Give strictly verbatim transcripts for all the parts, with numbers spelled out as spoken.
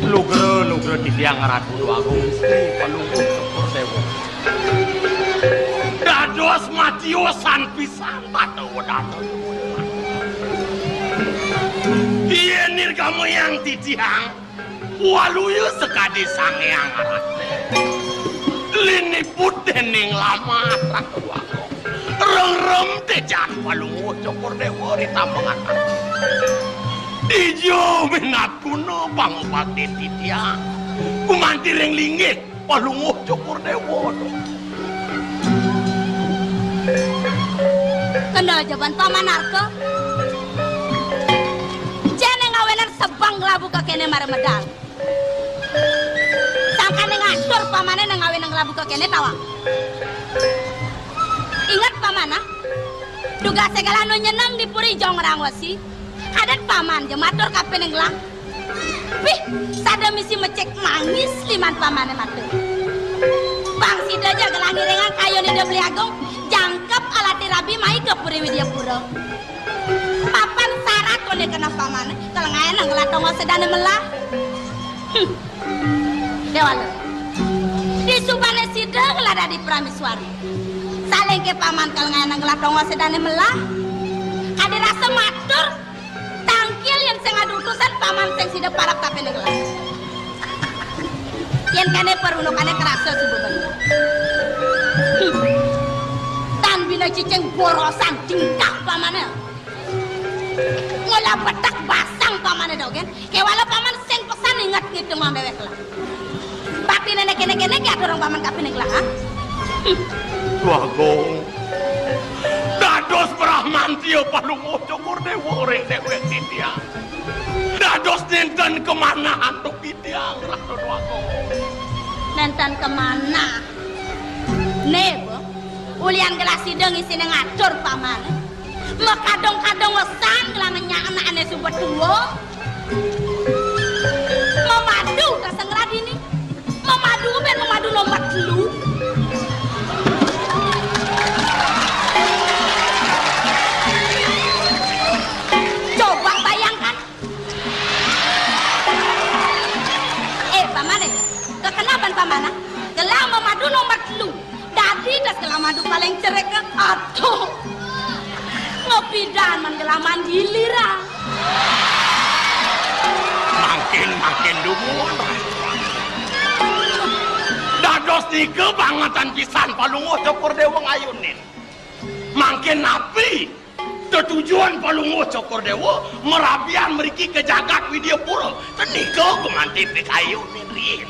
Lugra, lugra titiang Ratu Déwa Agung Istri Palungguh Cokor Déwa. Dados matiosan pisan Ratu Déwa Agung. Yén nirgamayang titiang, waluya sakadi Sang Hyang Ratu. Liniput déning lamat Ratu Déwa Agung. Rengrem téjan Palungguh Cokor Déwa ri tambangan. Dija minatuna pangubaktin titiang. Gumanti ring linggih Palungguh Cokor Déwa. Kendel jaban Paman Arka. Cai né ngawinang sebeng kelabu kakéné mara medal. Sangkané ngatur pamané né ngawinang kelabu kakéné tawang. Inget paman, ah. Dugasé gelah nu nyeneng di puri Jongrang Wesi. Adat paman ja matur kapining gelah. Pih, sada misi mecik mangis liman pamané matur. Pang sida ja gelah ngiringang kayun Ida Beli Agung, jangkep alati rabi mai ka Puri Widyapura. Papan sarat koné keneh pamané, kal ngaénang gelah tongos sedané melah. Hmm. Déwala. Disubané sida gelah dadi praméswari. Salingké paman kal ngaénang gelah tongos sedané melah. Adi rasa matur, tangkil yén sing ada utusan paman sing sida parab kapining gelah. Yén kéné parunukané karasa suba bener. Hmm. Tan bina cicing borosan tingkah pamané. Ngolah betek basang pamané dogén. Kéwala paman sing pesan inget ngitung déwék lah. Bakti néné kéné-kéné ké aturang paman kapining lah, ha? Hmm. Bagong. Dados bramantia Palungguh Cokor Déwa ring déwék titiang. Dados nénten kamanah antuk titiang, Ratu Bagong. Nénten kamanah. Né, Bu, ulian gelah sida ngisiné ngatur paman. Makadang-kadang wesan ngelah ngenyak anaké suba tua. Mamadu rasa ngelah dini. Mamadu bén mamadu nomor telu. Coba bayangkan. Eh, paman, eh. Kekenapan paman, ah? Gelah mamadu nomor telu. Dadi das gelah madu paling cerik, ah. Aduh. Ngepidan man gelah mandilir, ah. Mangkin, mangkin dumun. Dados nika bangetan pisan Palungguh Cokor Déwa ngayunin. Mangkin napi tetujon Palungguh Cokor Déwa marabian mriki ka jagat Widyapura? Ten nika gumanti pikayunin riin.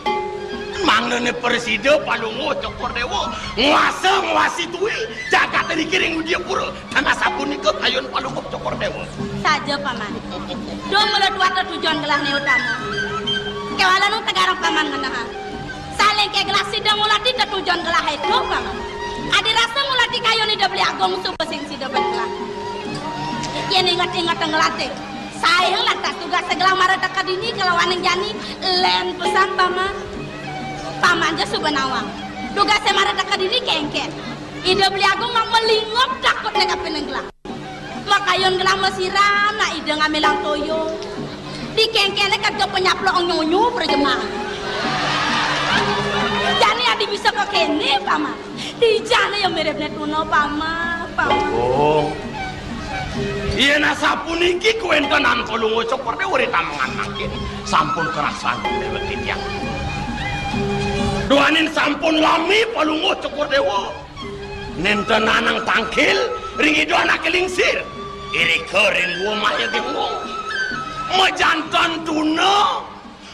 Mangdané prasida Palungguh Cokor Déwa nguasa nguasi tui jagat riki ring Widyapura. Tan asapunika kayun Palungguh Cokor Déwa. Saja, Paman. Duh mula dua tetujon gelahné utama. Kéwala nu tegarang Paman ngenehang. Salingké gelah sida ngulati tetujon gelah ento, Paman. Adi rasa ngulati kayun Ida Beli Agung suba sing sida ben gelah. Yén inget-inget ngulati, saé lantas tugas gelah mara teka dini kalawaning jani, lén pesan, Paman. Paman ja suba nawang. Tugasé mara teka dini kénkén. Ida Beli Agung nak malingop takutné kapining gelah. Makayun gelah masiran, nak ida ngamilang toya. Di kénkéné kagak penyaplok nyonyo prajemah. Jani adi bisa kok kéné, Paman. Di jani ya miripné tuna, Paman, Paman. Oh. Yén asapuniki kawéntenan Palungguh Cokor Déwa ri tamengan mangkin sampun karasan déwék titiang. Duaning sampun lami Palungguh Cokor Déwa. Nénten anang tangkil ring Ida Anaké Lingsir. Irika ring Gua Maya Gembong. Majanten tuna,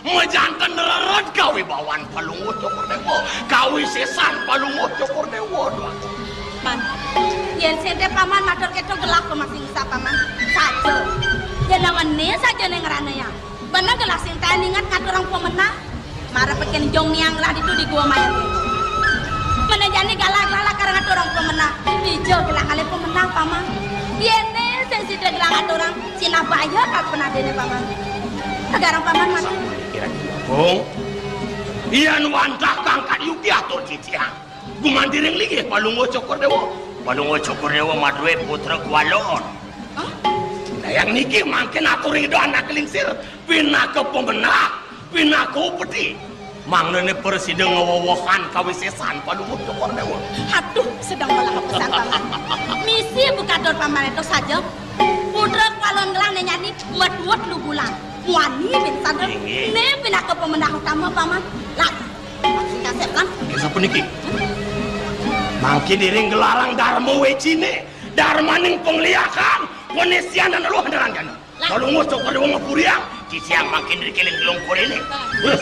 majanten rered kawibawan Palungguh Cokor Déwa, kawisésan Palungguh Cokor Déwa, Duaning. Man, yén sing té Paman matur kéto gelah pamasing sa Paman. Saja. Yén awené saja né ngranayang. Beneh gelah sing taén inget ngaturang pamenah. Mara peken jong niang gelah ditu di Gua Maya. Beneh jani gelah lakar ngaturang pamenah. Dija gelah ngalih pamenah, Paman. Yéné sing sida gelah ngaturang, sinah baya kal penadéné, Paman. Tegarang Paman mati. Kira-kira, Bung. Yan wantah kangkat yugi atur titiang. Gumanti ring linggih Palungguh Cokor Dewa. Palungguh Cokor Dewa madué putra kualon. Hah? Nah, yang niki mangkin atur ring Ida Anak Lingsir, pinaka pamenah, pinaka upeti. Mangdané prasida ngawewehan kawisésan Palungguh Cokor Dewa. Aduh, sedeng malah pesan, Paman. Misi buka dor Paman itu saja. Putra kualon gelah né nyadi metuut lubulan. Muani bin sadel. Inggih. Né pinaka pamenah utama, Paman. Lah, maksudnya sep kan? Nggih, sapuniki. Mangkin iring gelarang Darma Weciné, darmaning pangliakan, panisian dan roh neranjana. Lah. Kalau ngusuk pada wong ngepuriang, titiang mangkin dikiling gelung kuriné. Lah. Wes.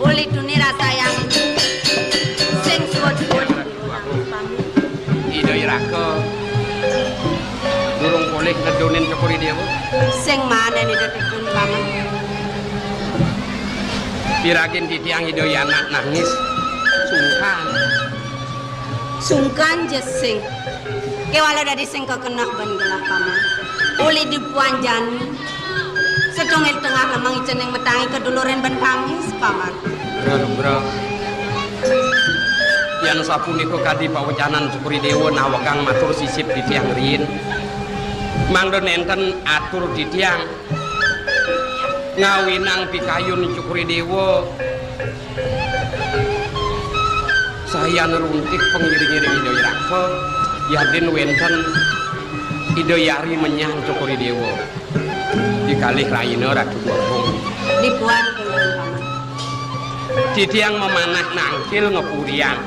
Uli tuni rasa yang sing suwud-suwud. Ida Iraka durung polih nedunin Cokor I Déwa. Sing manen Ida tetun, Paman. Piragin titiang Ida Anak nangis sungkan. Sungkan ja sing. Kéwala dadi sing kekenek ban gelah, Paman. Uli dipuan jani. Setungil tengah lemeng icening metangi kedulurin ban pangis, Paman. Bro, bro. Yan sapunika kadi pawecanan Cokor I Déwa nawegang matur sisip titiang riin. Mangda nénten atur titiang ngawinang pikayun Cokor I Déwa. Sayan runtih pangiring-iring Ida Iraka, yadin wénten Ida Yari menyang Cokor I Déwa. Di kalih rahina Ratu Agung. Dipuan kula, Paman. Titiang mamanah nangkil ngepuriang.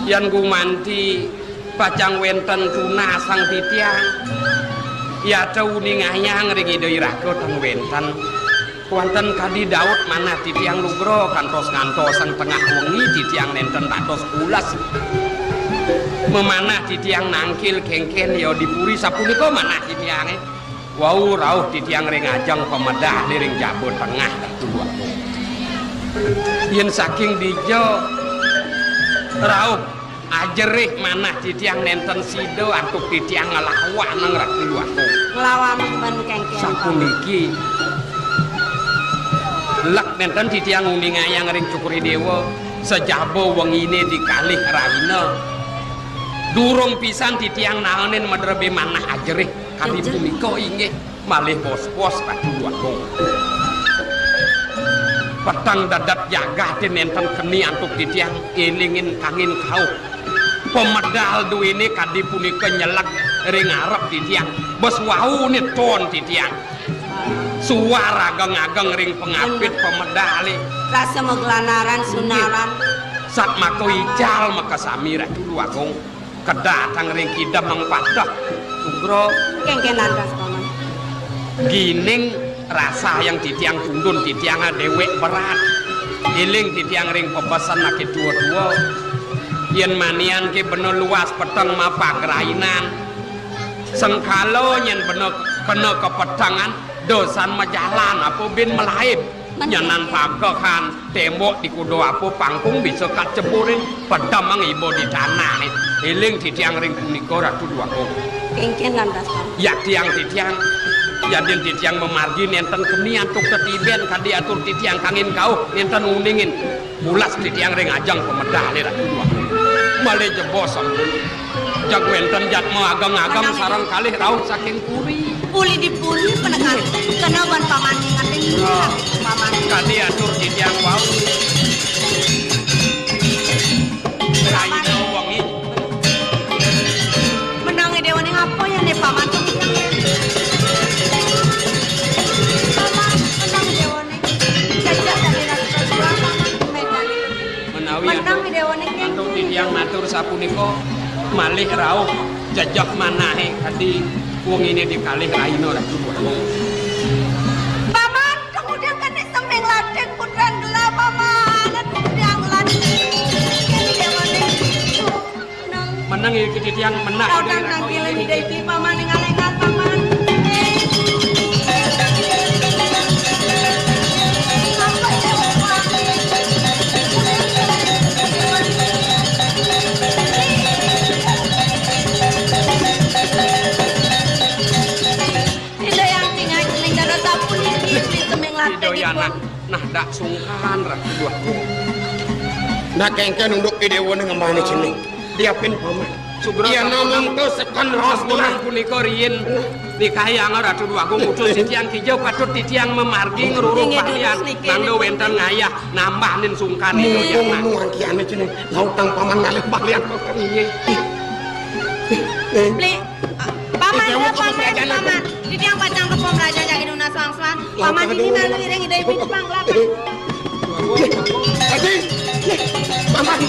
Yan gumanti pacang wénten tunasang titiang. Yata uningayang ring Ida Iraka tan wénten. Wénten kadi Daud manah titiang lugra kantos ngantosang tengah wengi titiang nénten dados pules. Mamanah titiang nangkil kéngkén ya di puri sapunika manah titiangé. Wau rauh titiang ring ajeng pamedah ring jaba tengah Ratu Agung. Yén saking dija rauh ajerih manah titiang nénten sida antuk titiang nglawanang Ratu Agung. Nglawanang ban kéngkén. Sapuniki. Lek nénten titiang nguningayang ring Cokor I Déwa, sajaba wenginé di kalih rahina. Durung pisan titiang naenin madrebé manah ajerih. Kadi punika inggih malih bos-bos Ratu Agung. Peteng dedet jagaté nénten keni antuk titiang, élingin kangin kauh. Pamedal duéné kadi punika nyeleg ring arep titiang. Bes wau né ton titiang. Suar ageng-ageng ring pangapit pamedalé. Rasa maglanaran sunaran. Satmaka ical makasami Ratu Déwagung. Kedatang ring kidemeng pateh. Sugra. Kéngkénan ras, Paman. Gining rasa yang titiang tundun titiang déwék berat. Éling titiang ring pabesen aké tua-tua. Yén manian ké bena luas peteng mapagrainan. Sengkala nyén bena kena kapetengan, dosan majalan apa bin malaib. Nyenan pagehan, témbok di kuda apa pangkung bisa kaceburin, pedemeng iba di tanah. Éling titiang ring punika Ratu Déwagung. Kéngkénan ras, Paman. Ya tiang titiang, yadin titiang mamargi nénten keni antuk tetiben kadi atur titiang kangin kauh, nénten uningin. Pulas titiang ring ajeng pamedalé Ratu Déwagung. Malih jebos sampun. Jag wénten jadma ageng-ageng sareng kalih rauh saking puri. Uli di puri penekan. Kena ban Paman ngingetin Paman. Kadi atur titiang wau. Rahina wengi. Menang Déwané ngapa ya né Paman tuh? Paman, menang Déwané. Jajak dari Ratu Ratu Paman. Menawi Menang antuk, Déwané, kéngkén. Antuk titiang matur sapunika, malih rauh jejeh manahé kadi wenginé di kalih rahina Ratu Déwagung. Paman, kemudian kan semeng latih putran gelah, Paman. Aduh, yang latih. Ini Déwané. Menang. Menang ya, iki titiang menang. Kau kan nangkil di Déwi, Paman, yang alengan, Paman. Ida yang tinggal ning dada sapu niki, beli semeng latih. Ida yang dipun. Nah, nah, dak sungkan, Ratu. Nah, kéngkén unduk Déwané ngemané cening. Diapin Paman. Sugra. Iya, sampun namung to sekon ros punika riyin. Nikah yang Ratu Déwagung utus titiang kija patut titiang mamargi ngrurung. Inggih, palian. Durus niki. Mangda wénten ngayah nambahin sungkan itu ya, Mak. Mumpung anu angkiane cening, lautang Paman ngalih palian. Inggih. Beli, Paman, Déwa, ya, Paman, Paman. Titiang pacang ka pamrajan jagi nunas wangsuan. Paman niki malu iring Ida Ibu Jepang, lah, Pak. Adi, Paman.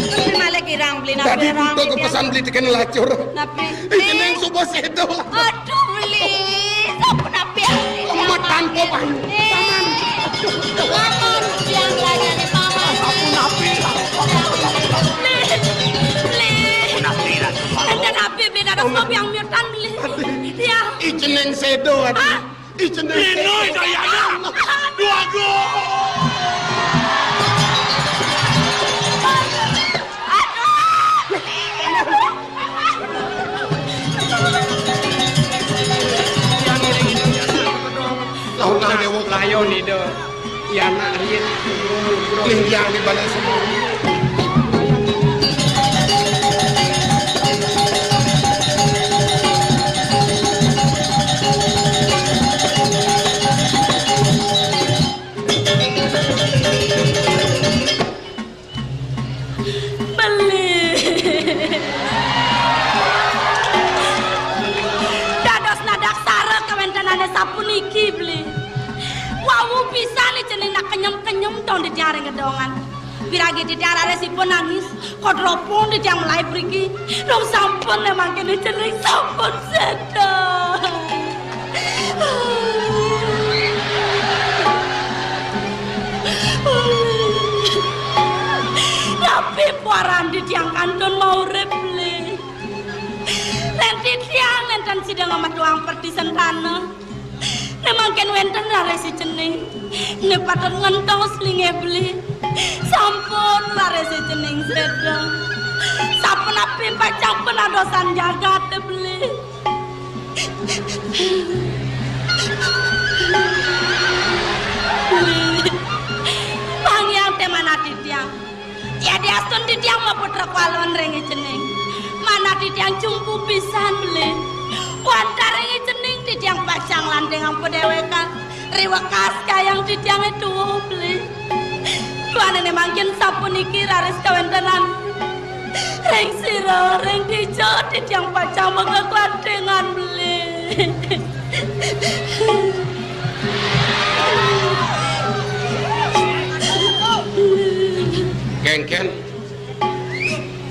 Tapi malah kirang beli napi. Tadi orang butuh kepesan beli tiken lacur. Napi? Ikeneng suba sedo. Aduh, beli. Sampun napi? Lemet tanpa banyu. Paman. Paman, yang lainnya nih, Paman. Sampun napi? Beli. Beli. Sampun napi, Ratu? Ada napi, beli, ada sop yang miutan, beli. Ya. Ikeneng sedo, Adi. Ah? Ih, cenah. Linoy Dayana. Dua gol. Aduh. Lawan Déwa. Layon Ida. Yana riin. Linjang di balai semua. Beli. Dados nadaksara kawéntenané sapuniki, beli. Wau pisan cening nak kenyem-kenyem tong di tiang ring gedongan. Piragi titiang raris ipun nangis, kodropong titiang malai mriki. Rong sampun né mangkene cening sampun séda. Napi paran titiang kantun maurip, Beli? Lén titiang nénten sida ngametuang perdi sentana. Né mangkin wénten raris cening. Né patut ngentos linggih Beli. Sampun raris cening séda. Sapunapi pacang panadosan jagat, Beli. Beli. Pangiang té manah titiang. Yadiastun titiang maputra kwalon ring cening. Manah titiang cumpu pisan, Beli. Wantah ring cening titiang pacang lantingang padéwékan. Riwekas kayang titiang itu, Beli. Duanene mangkin sapuniki raris kawentenan ring sira, ring dija titiang pacang makaklantingan, Beli. Kengken,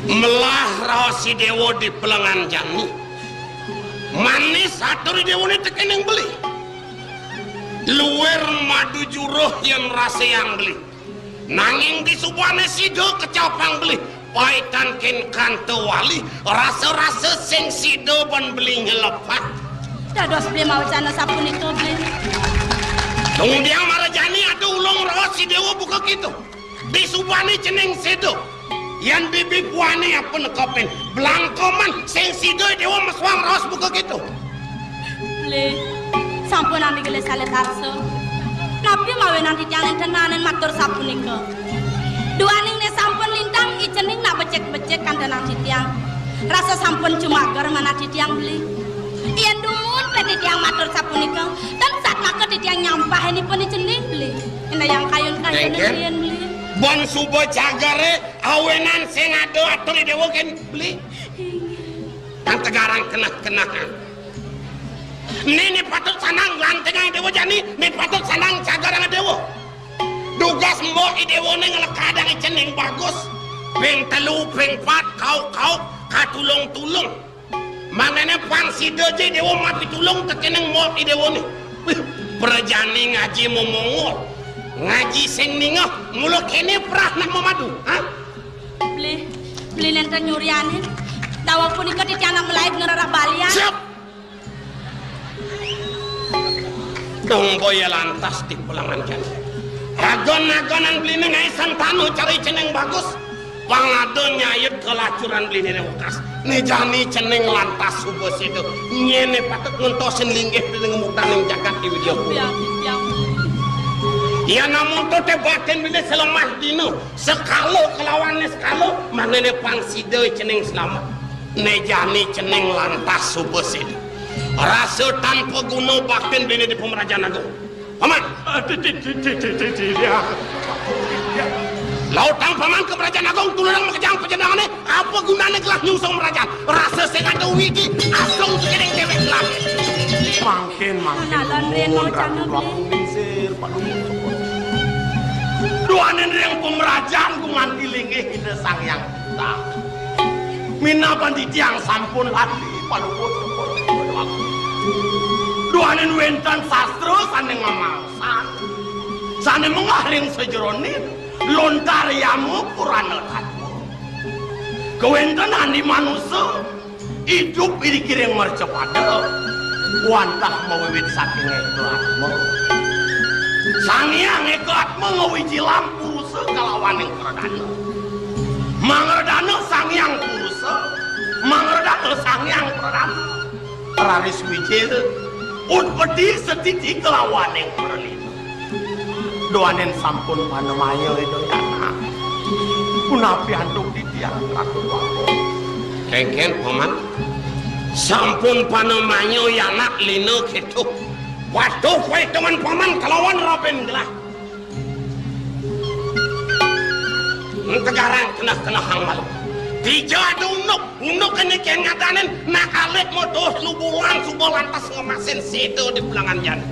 melah raos Idewa di pelengan jani. Manis atur Idewone tekening Beli. Luir madu juruh yen raseyang Beli. Nanging disubane sida kecapang Beli. Paitan ken kanta wali, rasa-rasa sing sida ban Beli nyelepat. Dados Beli mawecana sapunika, Beli. Tungdiang marajani ada ulung raos Idewa buka kitu. Disubane cening sida. Yan bibi buane apa nekepin. Blangkoman sing sida Idewa mesuang raos buka kitu. Beli, sampun ami gelis alit arsa. Napi mawinan titiang nenten nanen matur sapunika. Duaning ne sampun lintang icening nak becik-becik kantenan titiang. Rasa sampun jumager manah titiang, Beli. Yen dumun pe titiang matur sapunika, tan satmaka titiang nyampahin ipun icening, Beli. Indayang kayun-kayun Kengken? Riyen, Beli. Bon suba jagare awenan sing ada atur Idewa ken Beli. Inggih. Kang tegarang kenah-kenahan. Nini patut sanang lantengang Dewa jani, ni patut sanang cagarang Dewa. Dugas mbok Idewane ngelekadang cening bagus. Ping telu, ping pat, kauk-kauk, katulung-tulung. Mangane pang sida je Dewa mapitulung tekening mbok Idewane. Wih, prajane ngaji momongol. Ngaji sing ningeh, mula kene prah nak memadu, ha? Beli, beli nenten nyurianin. Daweg punika titiang nak melaib ngrereh balian. Siap. Dong boya lantas di pelengan jani. Agon-agonan beline ngae santanu cari cening bagus. Pangada nyayut kelacuran beline wekas. Ne jani cening lantas suba sida. Nyene patut ngentosin linggih beline ngemutaning jagat di Widya Pura. Ya, ya. Ya namun to te batin beline selemah dina. Sekala kelawan niskala, manene pang sida cening selamet. Ne jani cening lantas suba sida. Rasa tanpa guna baktin bini di Pemerajan Agung. Paman. Lautang paman ke Pemerajan Agung, tulurang makejang pajenengane, apa gunane gelah nyusung merajan? Rasa sing ada wigi, asung cening dewek gelah. Mangkin, mangkin. Duanin ring pemerajan gumanti linggih Ida Sang Hyang Buddha. Minaban titiang sampun lali panuwun. Duanin wenten sastra sane ngamangsan, sane menggah ring sajeroning lontar yama purana tatwa. Kawentenan di manusa idup iri kiring mercapada, wantah mawiwit saking eka atma. Sang Hyang Eka Atma ngawijilang purusa kalawaning pradana. Mangredana Sang Hyang Purusa, mangredana Sang Hyang Pradana. Raris wijil, utpeti setiti kalawaning pralina. Duaning sampun panemaya Ida Yana. Punapi antuk titiang Ratu Agung? Kengken, Paman. Sampun panemaya yanak lina keto. Waduh, paitungan Paman kalawan Raden Gelah. Tegarang keneh-kenehang malu. Dija ada unduk. Unduk kene ken ngadanin nak alit modos lubulan suba lantas ngemasin sida di pelengan jani.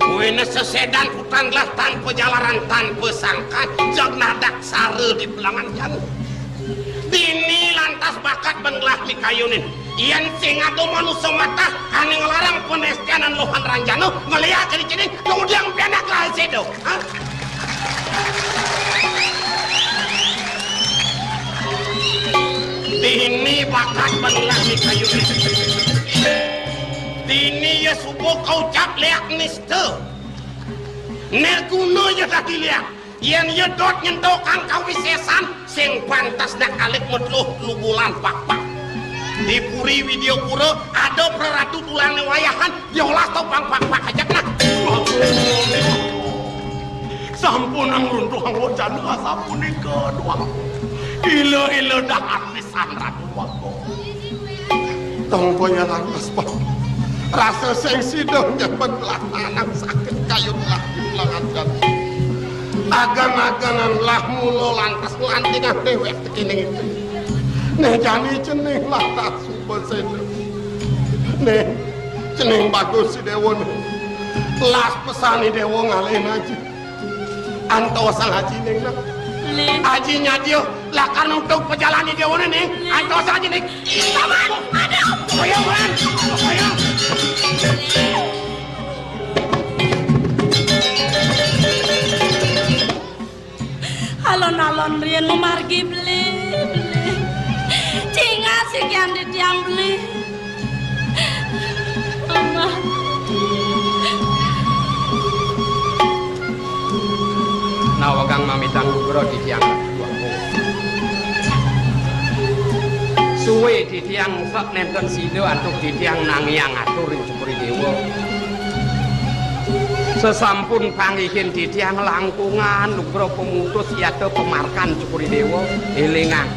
Kuwi sesedan putan gelah tanpa jalaran, tanpa sangkan, jag nadak sara di pelengan jani. Dini lantas bakat ben gelah mikayunin. Yen sing ada manusa matah ane nglarang penestianan lohan ranjana, ngeliak kene cening, kemudian pianak gelah sida. Ha? Dini bakat ben gelah mikayunin. Dini ya suba kaucap leak nista. Ne guna ya dadi leak. Yen ya dot nyentukang kawisesan, sing pantes nak alit metluh lubulan pakpak. Di Puri Widyapura ada praratu tulane wayahan, diolah topang pakpak ajak nah. Sampun ngruntuhang wacana sapunika, Duagung. Ila-ila dahat pisan, Ratu Duagung. Tong boya lantas, Pak. Rasa sing sida nyebet latanan sakit. Kayun lah dipulangan jati. Agang-agangan lah mula lantas lantingan déwék tekening itu. Néh jani cening lah tak suba séda. Néh, cening bagus si déwa, néh. Las pesan i déwa ngalih aji. Antosan aji, néh, nah. Aji nyadya lakar nutug pajalan i déwané, néh. Antosan aji, néh. Paman, aduh. Ayo, Man. Ayo. Alon-alon riin mamargi beli, beli. Cingas sikian titiang beli. Amah. Nawegang mamitang lugra titiang. Suwé titiang sek nénten sida antuk titiang nangiang atur ring Cokor I Déwa. Sasampun panggihin titiang langkungan lugra pamutus yata pamarkan Cokor I Déwa. Élingang.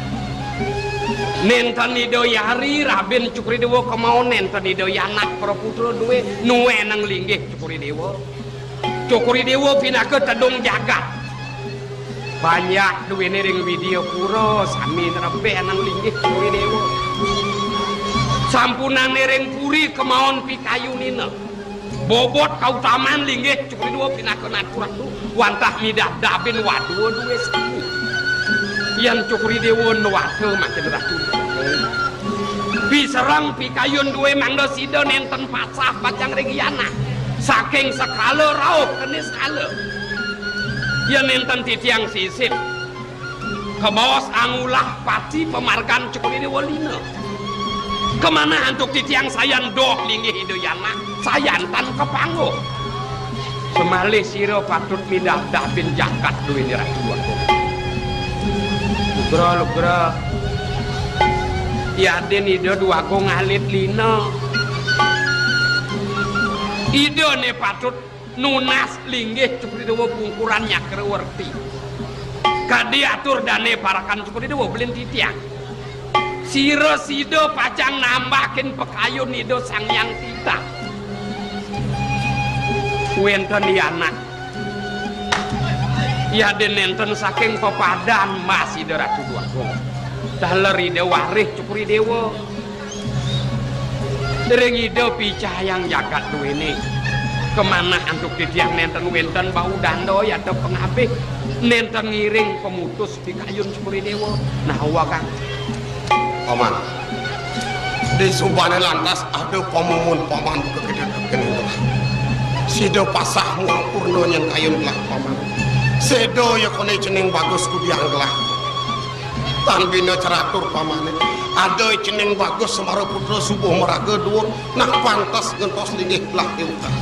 Nénten Ida Yari rabin Cokor I Déwa kemaon nénten Ida Yanak praputra duwé nuénang linggih Cokor I Déwa. Cokor I Déwa pinaka tedung jagat. Banyak duwéné ring Widyapura sami nrebénang linggih Cokor I Déwa. Sampunang ring puri kemaon pikayunina. Bobot kautaman linggih Cokor I Déwa pinaka natu ratu wantah midabdabin wadua duwé sami. Yén Cokor I Déwa nuwata makin ratu. Pisereng pikayun duwé mangda sida nénten pasah pacang ring yana. Saking sekala rauh ké niskala. Yén nénten titiang sisip, kabaos angulah pati pamargan Cokor I Déwa lina. Kamanah antuk titiang sayan doh linggih Ida Yanak, sayan tan kapangguh. Samalih sira patut midabdabin jagat duwéné Ratu Déwa Agung. Lugra, lugra. Yadin Ida Déwa Agung alit lina. Idané patut nunas linggih Cokor I Déwa pungkuran nyakrawerti. Kadi atur dané parekan Cokor I Déwa, beli titiang. Sira sida pacang nambahin pakayun Ida Sang Hyang Titah. Wénten Yanak. Yadin nénten saking pepadan Mas Ida Ratu Déwa Agung. Taler Ida warih Cokor I Déwa. Ring Ida picayang jagat duwéné. Kamanah antuk titiang nénten wénten bau danda yata pangabih. Nénten ngiring pamutus pikayun Cokor I Déwa. Nah, wa kang. Paman. Di subané lantas ada pamumun paman buka kita kéné. Sida pasah muang purna nyén kayun gelah paman. Séda ya koné cening bagus kudiang gelah. Tan bina ceratur pamané. Ada cening bagus Semara Putra subuh maraga duur. Nah pantes ngentos linggih gelah diukas.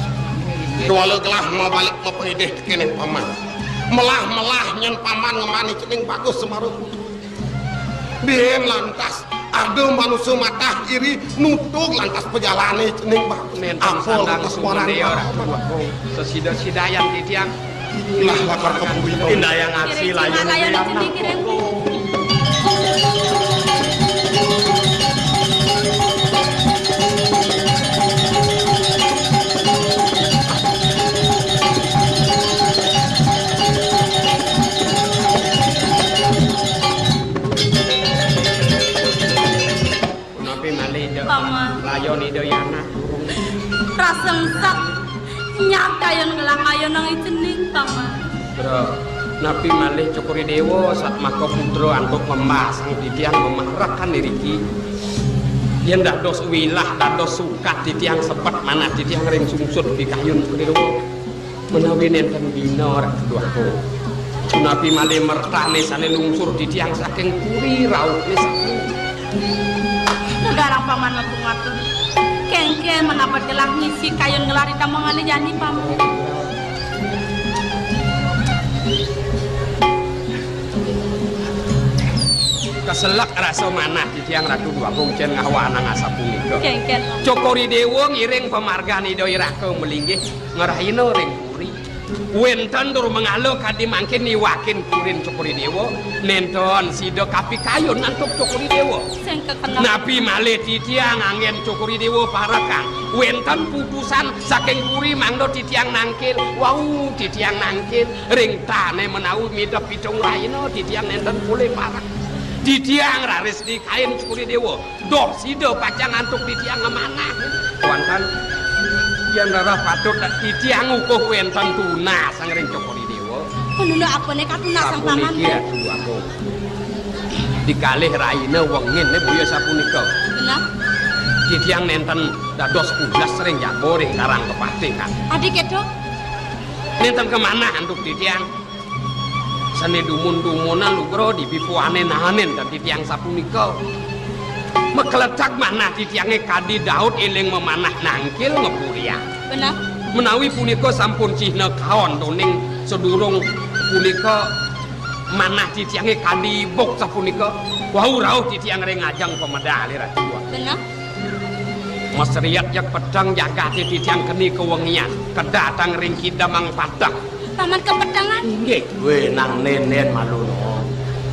Kuala gelah mabalik mapaidih tekéning paman. Melah-melah nyén paman ngemani cening bagus Semara Putra. Biyen lantas ada manusa matah iri nutug lantas pajalané cening bagus. Nénten apa sandang lantas sumendéa, warang Ratu Agung. Sesida-sidayan titiang. Lah lakar ka puri. Indayang aksi layun. Layun cening kiring. Punapi malih, Dek? Paman. Layon Ida Yana. Rasa engsek. Nyat kayun ngelah kayun nang icening, Paman. Bro, napi malih Cokor I Déwa satmaka putra antuk membasang titiang mamarekan iriki. Yén dados wilah, dados sukat titiang sebet manah titiang ring sungsut pikayun Cokor I Déwa. Menawi nénten bina Ratu Déwata. Punapi malih mertané sané lungsur titiang saking puri rauhné sami. Negarang Paman mapungatu. Kénkén menapa telah ngisi kayun ngelah ri tambangané jani, Paman. Kaselek rasa manah titiang Ratu Déwa Agung cén ngawanang asapunika. Kénkén. Cokor I Déwa ngiring pamargan Ida Iraka malinggih ngrahina ring puri. Wénten tur mengala kadi mangkin niwakin purin Cokor I Déwa, nénten sida kapikayun antuk Cokor I Déwa. Sing kekenep. Napi malih titiang anggén Cokor I Déwa parekan. Wénten putusan saking puri mangda titiang nangkil. Wau titiang nangkil ring tané menawi midep pitung rahina titiang nénten polih parek. Titiang raris dikain Cokor I Déwa. Doh sida pacang antuk titiang ngamanah. Wénten, yén rereh patut titiang ngukuh wénten tunasang ring Cokor I Déwa. Pununa apané katunasang, Paman? Sapuniki, Ratu Agung. Dikalih rahina wenginé boya sapunika. Bener. Titiang nénten dados pulas ring jaba ring Karang Kepatihan. Adi kéto? Nénten kamanah antuk titiang. Sané dumun-dumunan lugra dibipuané nahanin dadi tiang sapunika. Makletag manah titiangé kadi Daud éling mamanah nangkil ngapuriang. Bener. Menawi punika sampun cihna kaon toning sadurung punika manah titiangé kadi ibuk sapunika. Wau rauh titiang ring ajeng pamedalé Ratu. Bener. Masriat jak peteng jagaté titiang keni kawengian, kedatang ring kidemang padang. Paman kepetengan? Inggih. Wé nang nénén malu no.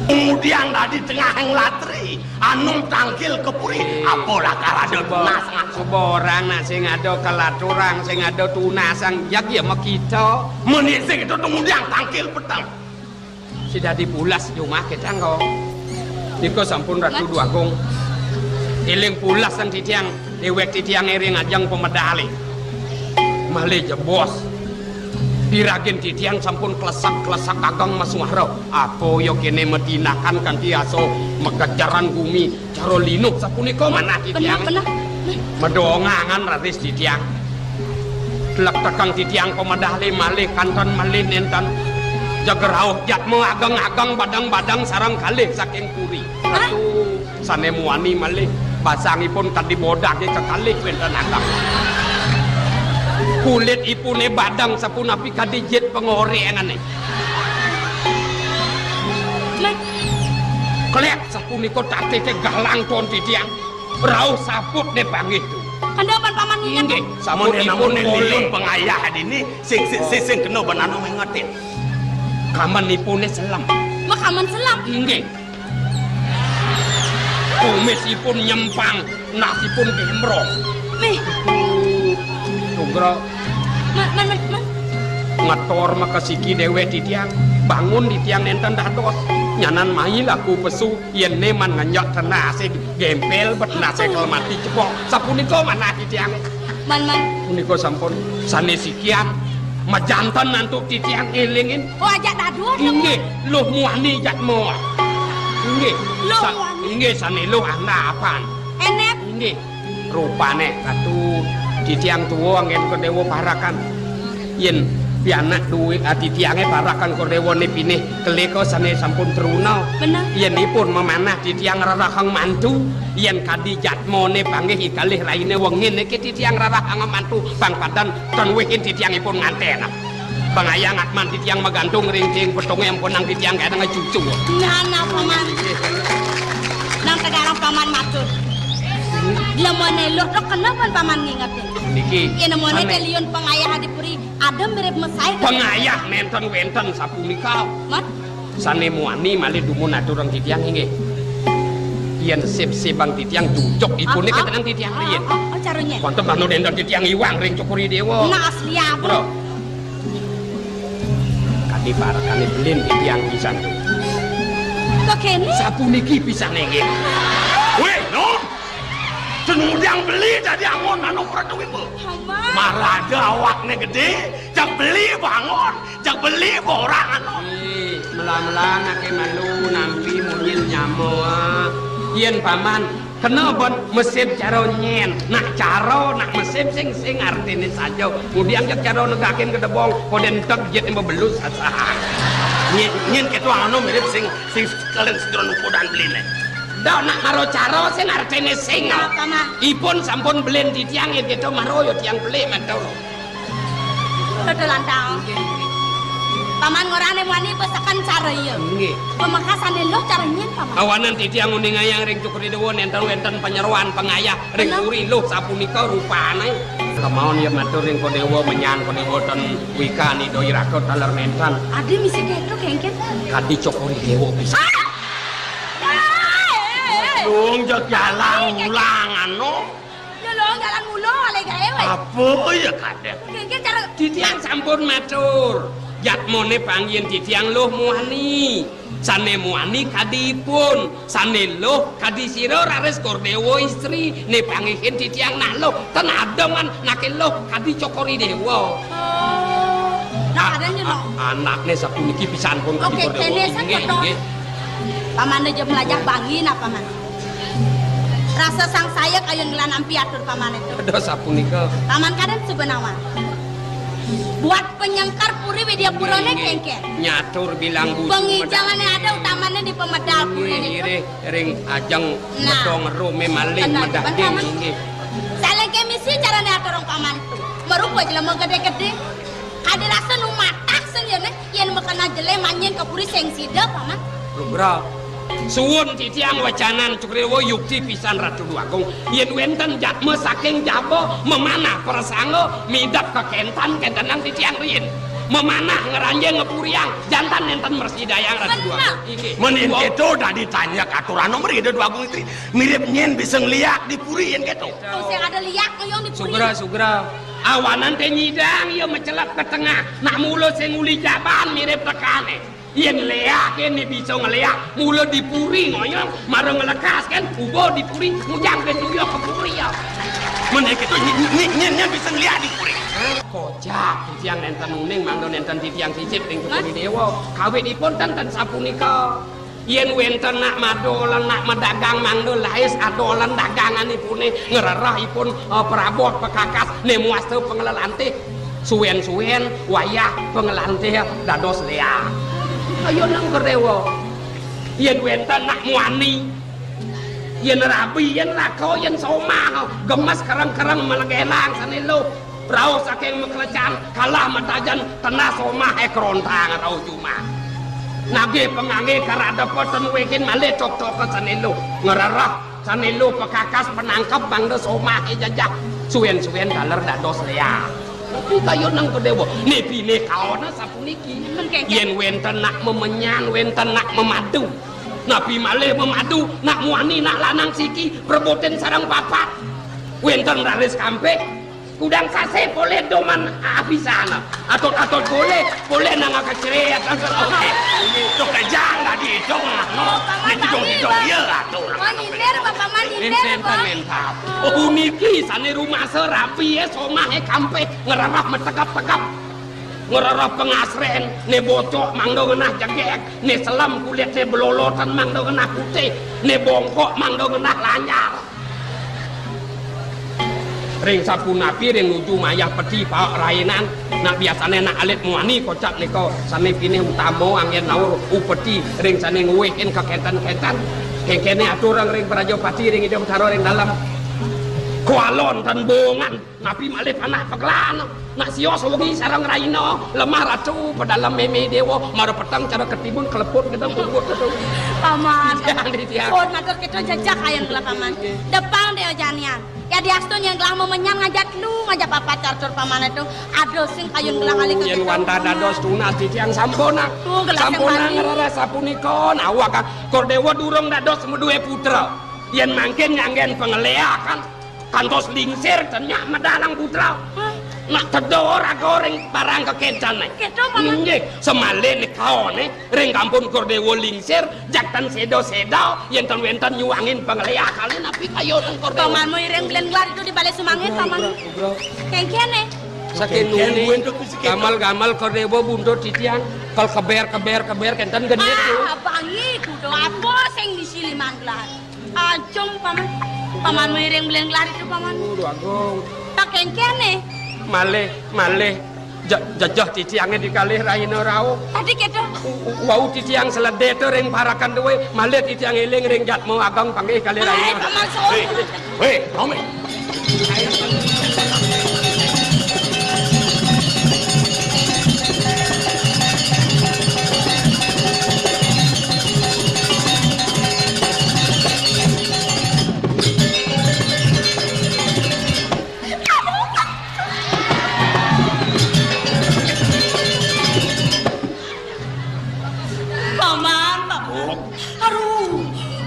Kemudian tadi tengah ing latri, anum tangkil ke puri, apa lakar ada tunas ngan. Suba orang nak sing ada kelaturang, sing ada tunasang, jag ya makita. Meni sing itu kemudian tangkil peteng. Sida dadi pulas jumah kita engko. Nika sampun Ratu Déwagung. Éling pulas sang titiang, déwék titiang ring ajeng pamedalé. Malih jebos. Piragin titiang sampun klesak-klesak ageng masuara. Apa ya kéné matinakan kanthi asa makejaran gumi. Cara linuh sapunika manah titiang. Bener, bener. Medongangan raris titiang. Tlektekang titiang pamedalé malih kanten malih nénten. Jeg rauh jadma ageng-ageng badang-badang sareng kalih saking puri. Hah? Ratu sané muani malih basangipun kadi bodagé kekalih wénten ageng. Kulitipuné badang sapunapi kadi jit pangoréngané. Mé. Klék sapunika tatiké galang ton titiang. Rauh saput né panggih tu. Kendha pan paman nginget. Inggih, sampun ipun namune kolon lilin pangayah dini sing, sing, sing, sing kena ban anu ngingetin. Kamen ipuné selem. Makamen selem. Inggih. Kumisipun nyempang, nasipun gembrong. Mih. Tugra. Man, man, man, man. Ngetor makasiki déwék titiang. Bangun titiang nénten dados. Nyanan mai laku pesu, yén né man ngenjek tenase gempel, bet tenase kelemati cepok. Sapunika manah titiang. Man, man. Punika sampun sané sikian. Majanten antuk titiang élingin. Oh, ajak dados. Inggih, luh muani jadma. Inggih. Luh muani. Inggih, sané luh anapan. Enep. Inggih. Rupané Ratu, titiang tua anggén Kordéwa parakan. Yén pianak duwé, ah, titiangé parakan Kordéwa né pinih kelika sané sampun truna. Bener. Yén ipun mamanah titiang rerehang mantu, yén kadi jadmané panggih ikalih rainé wengin niki titiang rerehang mantu pang padan tan wihin titiangipun nganten. Pangayah ngatman titiang magantung ring ting petungé ampunang titiang kadang cucu. Nah, nah, paman. Nang tegarang paman matur. Lemone luh tok kenapa paman ngingetin? Niki. Yen lemone keliun pangayah di puri, ada mirip mesai. Pangayah nenten wenten sapunika. Mat? Sané muani malih dumun aturang titiang inggih. Yén sip-sibang titiang jujuk ipuné ketenan titiang riyin. Oh, caranya. Wonten manut enten titiang iwang ring Cokor I Déwa. Nah, asli apa? Bro. Kadi parekané belin titiang pisan. Kok kéné? Sapuniki pisan inggih. Wéh, Nom. Tenudang beli tadi angon manuk Ratu Wimbo. Marada awakné gedé, jak beli bangun. Jak beli borang anu. Ih, mela-mela anaké malu nampi munyin nyama. Yén paman kena ban mesip cara nyén, nak cara, nak mesip sing, sing artiné saja. Kemudian jak cara negakin gedebong, kode entek jit yang bebelus asah. Nyén, nyén ketua anu mirip sing, sing sekalian sedron upodan beliné. Dak nak maro cara sing artiné sing. Apa, Mang? Ipun sampun belin titiang yén kita maro ya tiang beli matur. Betul, Lantang. Paman ngorane muani besekan cara iya. Nggih. Pemekasan luh cara nyen, Paman. Awanan titiang nguningayang ring Cokor I Déwa nenten wenten panyeroan pangayah ring puri luh sapunika rupane. Kemaon ya matur ring Kodéwa, menyan Kodéwa ten wikani doi raka taler nénten. Adi misi kéto, kéngkén. Kadi cokor i déwa pisan. Ah! Dong, jeg jalan ulang, anu. Ya lo, jalan mula, alé gaé, wé. Apa ya kadén? Kéngkén cara titiang sampun matur. Jatmone panggihin titiang Luh Muani. Sané muani kadi ipun, sané luh kadi sira raris Kordéwa istri, né panggihin titiang nak luh, ten ademan naké luh kadi cokor i déwa. Oh. Nah, ada nyen, a-, anakné sapuniki pisan pun kadi Kordéwa. Oké, kéné inggih, sakoto. Inggih. Paman aja melajah bangi napa, Man? Rasa sangsaya kayun ngelah nampi atur pamané to. Aduh, sapunika. Paman kadén suba nawang. Buat penyengkar puri Widyapurané kéngkén. Nyatur bilang budi. Pengijangané ada utamané di pemedal puri niki. Nggih, ring ajeng medong rumé malih medaging, paman. Inggih. Salengke misi carané atur rong paman to. Marupa jelema gedé-gedé. Kadé rasa nu matah sing yéné. Yén makena jelé manjing ka puri sing sida, Paman. Lugra. Suwun titiang wecanan Cokor i Déwa, yukti pisan Ratu Déwa Agung. Yén wénten jatma saking jaba mamanah prasangga midep ka kéntan, kéntenang titiang riin. Mamanah ngranjing ngapuriang, janten nénten mresidayang Ratu Déwa Agung. Bener. Inggih. Men yén kéto dadi tanya katurana mriki Déwa Agung Istri. Mirip nyén bisa ngliak di puri yén kéto. Tuh sing ada liak ngoyong di puri. Sugra, sugra. Awanan té nyidang ya macelep ka tengah. Nak mula sing uli jaban mirip tekané. Yén léak, yén bisa ngléak, mula di puri ngoyong, mara nglekas kén, uba di puri, ngujang kén tuyuh ka puri ya. Men kéto ny-, ny-, ny-, nyén bisa ngléak di puri. Kocap, titiang nénten uning, mangda nénten titiang sisip ring Cokor i Déwa. Kawitipun ten, ten sapunika. Yén wénten nak madolan, nak madagang, mangda lais adolan daganganipuné, ngrereh ipun, eh, prabot pekakas, né muasta panglelantih. Suwén-suwén wayah panglelantih dados léak. Kayun nang Déwa. Yén wénten nak muani, yén rabi, yén laka, yén somah, gemes kereng-kereng malegenang sané luh. Rauh saking maklecan, kalah matajen, tenah somah é kerontang rauh jumah. Nagih panganggé karadepa ten wékin malih tok-toka sané luh. Ngrereh sané luh pekakas panangkep mangda somah é jejeh. Suwén-suwén taler dados léak. Tapi kayun nang Déwa, né pinih kaona sapuniki. Yén wénten nak mamenyan, wénten nak mamadu. Napi malih mamadu, nak muani, nak lanang siki, prebutin sareng papat. Wénten raris kampik, kudang sasih polih doman abisan. Atut-atut polih, polih nang kecrét. Tuh kejang tadi itu, nah, no. Ini didong-didong, iya, atuh. Wah, nyindir, Bapak mah nyindir, Bapak. Puniki sané rumasa rabi, ya, somah, ya, kampik, ngrereh mategep-tegep. Ngrereh pangasrén, né bocok mangda ngenah jegég, né selem kulitné blolotan mangda ngenah putih, né bongkok mangda ngenah lanjar. Ring sapunapi ring nuju mayah peti paek rainan, nak biasané nak alit muani kocap nika sané pinih utama anggén naur upeti ring sané nguwihin kakénten-kénten. Kéngkéné aturang ring Prajapati ring Ida Betara ring dalem. Kualon tan bongan. Napi malih panak pagelan. Nak sios ugi sareng raina, lemah ratu, pedalem mémé déwa, mara peteng cara ketimun keleput kita kumbut itu. Paman. Jangan di tiang. Pun matur kita jejak ayan gelah paman. Depang dé janian. Ya diastun yang gelah memenyan ngajak lu, ngajak papat carcur paman itu. Ada sing kayun gelah kali. Yén wantah dados tunas di tiang sampun, nak. Tuh, gelah sampun, nak, ngrereh sapunika, nawak, Kor Déwa durung dados madué putra. Yén mangkin nyanggén pangléakan. Kantos lingsir ten nyak medalang putra. Hah? Nak tedha raga ring barang kakéncané. Kéto, Paman. Inggih, semaliné kaoné ring kampun Kor Déwa lingsir, jak ten séda-séda, yén ten wénten nyuangin pangléakane napi kayun Kor Déwa. Paman mau iring belen gelar itu di balé sumangin, Paman. Ugra, ugra. Kéngkéné. Saking nuni, gamel-gamel Kor Déwa buntut titiang, kal keber, keber, keber, kénten genit. Ah, bangi kuda apa sing misi limang gelar? Ajeng, Paman. Paman miring belen gelar itu, Paman. Aduh, Agung. Tak kéngkéné. Malih, malih. Je-, jejeh titiangé di kalih rahina rauh. Tadi kéto. U-, u-, wau titiang sledé to ring parakan duwé, malih titiang éling ring jatma ageng panggih kalih rahina. Hai, Paman, suwun. Hé, hé, Romi.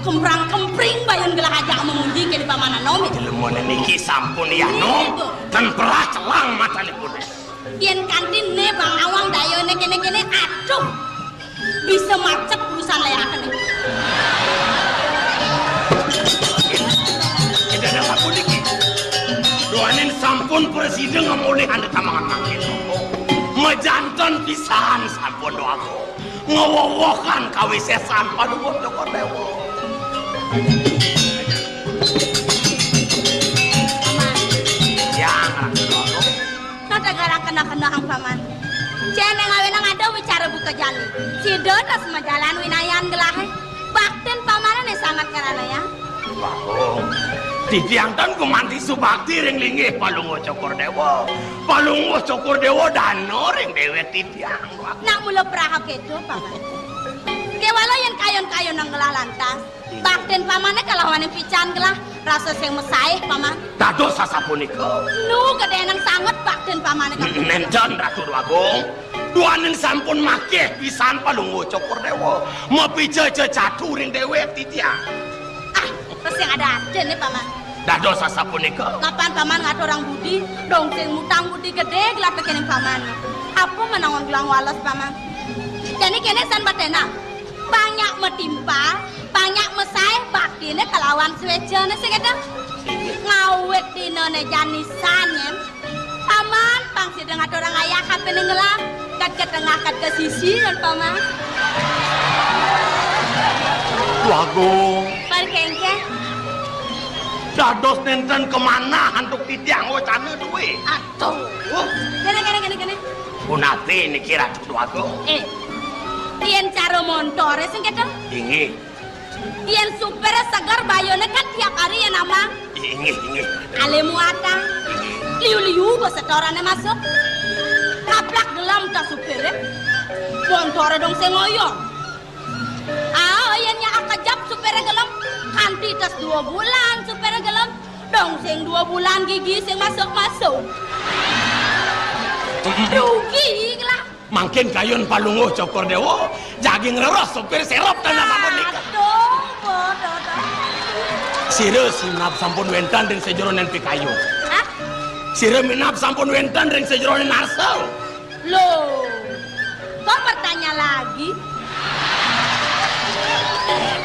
Kemprang-kempring bayun gelah ajak memuji kene paman Anom. Jelema niki sampun ya, Nom. Ten perah celang matane kuning. Yen kanti ne Bang Awang dayone kene-kene, aduh. Bisa macet urusan layakne. Tidak ada apa niki. Duaning sampun presiden ngemulih ane tamangan mangkin. Mejanten pisan sampun doaku. Ngewowohan kawisesan Palungguh Cokor Dewa. Yang Ratu Doagung. Nata garang kena-kena ang paman. Cene ngawinang ada wicara buka jani. Sida tas majalan winayan gelahe. Baktin pamane ne sangat karana ya. Bagong. Titiang tan gumanti subakti ring linggih Palungguh Cokor Dewa. Palungguh Cokor Dewa dana ring dewek titiang. Nak mula praha keto, paman. Kewala yen kayon-kayon nang gelah lantas. Baktin pamane kalawaning pican gelah rasa sing mesaih, paman. Dados sasapunika. Nu gedhe nang sanget baktin pamane ka. Nenten, Ratu Déwagung. Duaning sampun makeh pisan Palungguh Cokor Dewa. Mapica cecadu ring dewek titiang. Ah, terus yang ada aja nih, paman. Dados sasapunika. Kapan paman ngaturang budi, dong sing mutang budi gedhe gelah tekening paman. Apa menawan gelah wales, paman? Jani kene san batena. Banyak metimpa, banyak mesai, baktine kelawan swecane sing ada. Ngawit dinane jani sanyen. Paman, pang sida ngaturang ayah kapene ngelah, kat ke tengah, kat ke sisi, kan, paman. Wagung. Pan kengkeh. Dados nenten kemanah antuk titiang wacana duwe. Aduh. Kene, kene, kene, kene. Punapi niki Ratu Wagung? Eh, yen cara montore sing keto? Inggih. Yen supire seger bayune kan tiap hari yen amang. Inggih, inggih. Ale muatan. Liu-liu go setorane masuk. Kaplak gelem ta supire. Montore dong sing ngoyong. Ah, yen nyak kejap supire gelem. Kanti tes dua bulan supire gelem. Dong sing dua bulan gigi sing masuk-masuk. Rugi lah. Mangkin kayun Palungguh Cokor Dewa, jagi ngreres supir serep tanah sampun nika. Aduh, bodoh, bodoh. Sira minab sampun wenten ring sajeroning pikayun. Hah? Sira minab sampun wenten ring sajeroning arsa. Loh, kok bertanya lagi?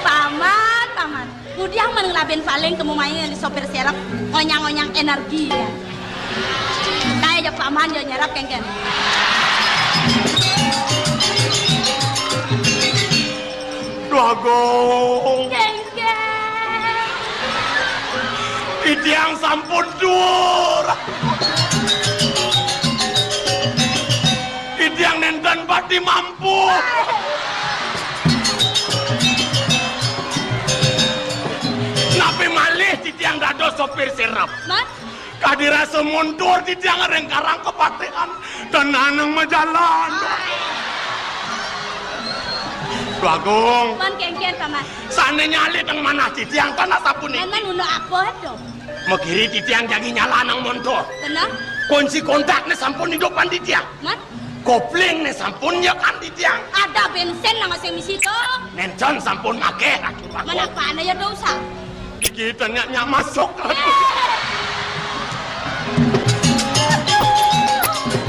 Paman, paman. Ngudiang men ngelabin paling kemu main di sopir serep, ngonyang-ngonyang energi ya. Kayak aja paman yo nyerap kengken. Duh Agung. Kengken. Titiang sampun duur. Titiang nenten pati mampu. Napi malih titiang dados sopir serep? Mas? Kadi rasa mundur titiang ring karang kapatihan, ten aneng majalan. Bagong. Pan kengken, Paman. Sane nyalih teng manah titiang, tan asapunika. Memang unduk apa to? Makiri titiang jagi nyalanang montor. Bener? Kunci kontakne sampun idupan titiang. Man? Koplingne sampun nyekan titiang. Ada bensin nang sing misi to. Nenten sampun akeh, Ratu Bagong. Manapane ya dosa. Iki tengah nyak masuk.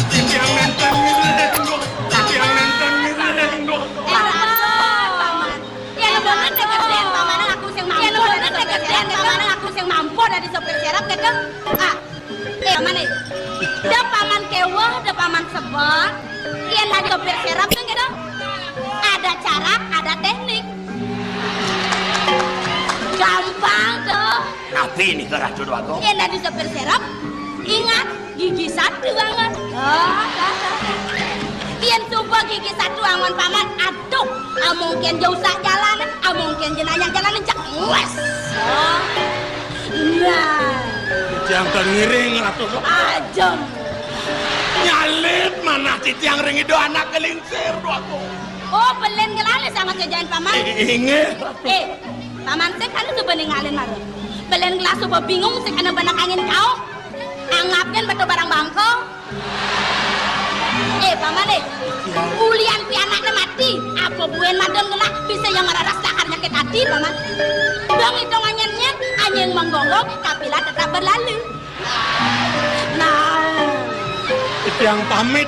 Titiang nenten ngiring, Dok. Titiang nenten ngiring, Dok. Eh, Paman. Ya, lu bener deh gedén, Paman, aku sing mampu. Ya, lu bener deh gedén, Paman, aku sing mampu dari sopir serep gitu. Ah, eh, Paman, eh. Da Paman keweh, da Paman sebel. Yen ada sopir serep tuh gitu. Ada cara, ada teknik. Gampang tuh. Napi nika, Ratu Déwagung? Yen ada sopir serep, ingat, gigi satu angon. Oh, dah, dah, dah. Yen suba gigi satu angon, Paman, aduh, amung ken jauh sak jalan, amung ken jenayah jalan, cek wes. Oh. Nah. Titiang ten ngiring, Ratu. Ajem. Nyalip manah titiang ring ida anak kelingsir, Déwagung. Oh, belen gelale sangat ngejain, Paman. I-, inggih, Ratu. Eh, Paman sing kan suba ningalin mara. Belen gelah suba bingung sing kena benak angin kau. Anggapin betul barang bangko. Eh, Paman, eh. Ulian pianakne mati, apa buen madem gelah bisa yang mararas tak Sakit hati, Paman. Dong itu nganyén-nyén, angin menggonggong, kafilah tetap berlalu. Nah. Tiang pamit.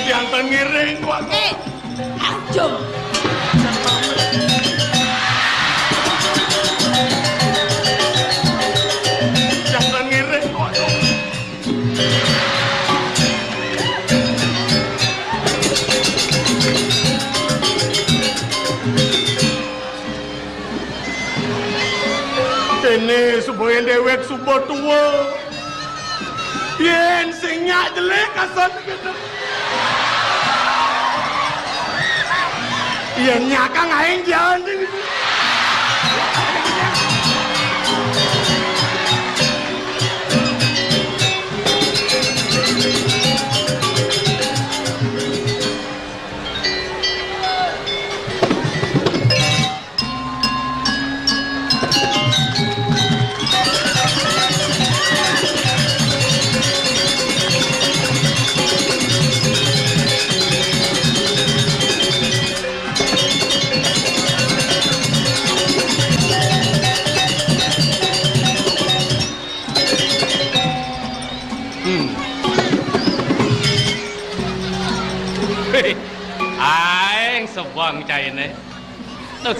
Tiang ten ngiring, Wak. Eh, ajum. Tiang ten ngiring, Wak. Kéné suba yén déwék suba tua. Yén sing nyak jelek asan kéto. Yén nyak kang aing jalan. Hmm. Aing sebeng cainé. Duh.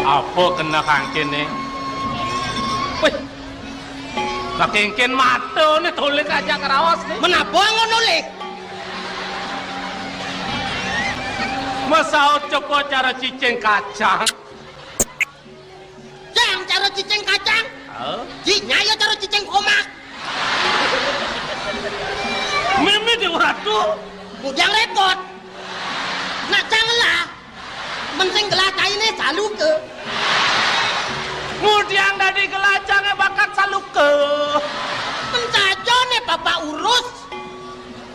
Apa kena kangkiné? Wih. Lah kéngkén mata né tulik aja karaos né. Menapa ngono, Lik? Masaut coba cara cicing kacang. Jang cara cicing kacang. Hah? Ji, nya ya cara cicing komak. Mémé Déwa Ratu. Bujang répot. Nak cang lah. Men sing gelah cainé saluka. Ngudiang dadi gelah cangé bakat saluka. Men saja né bapak urus.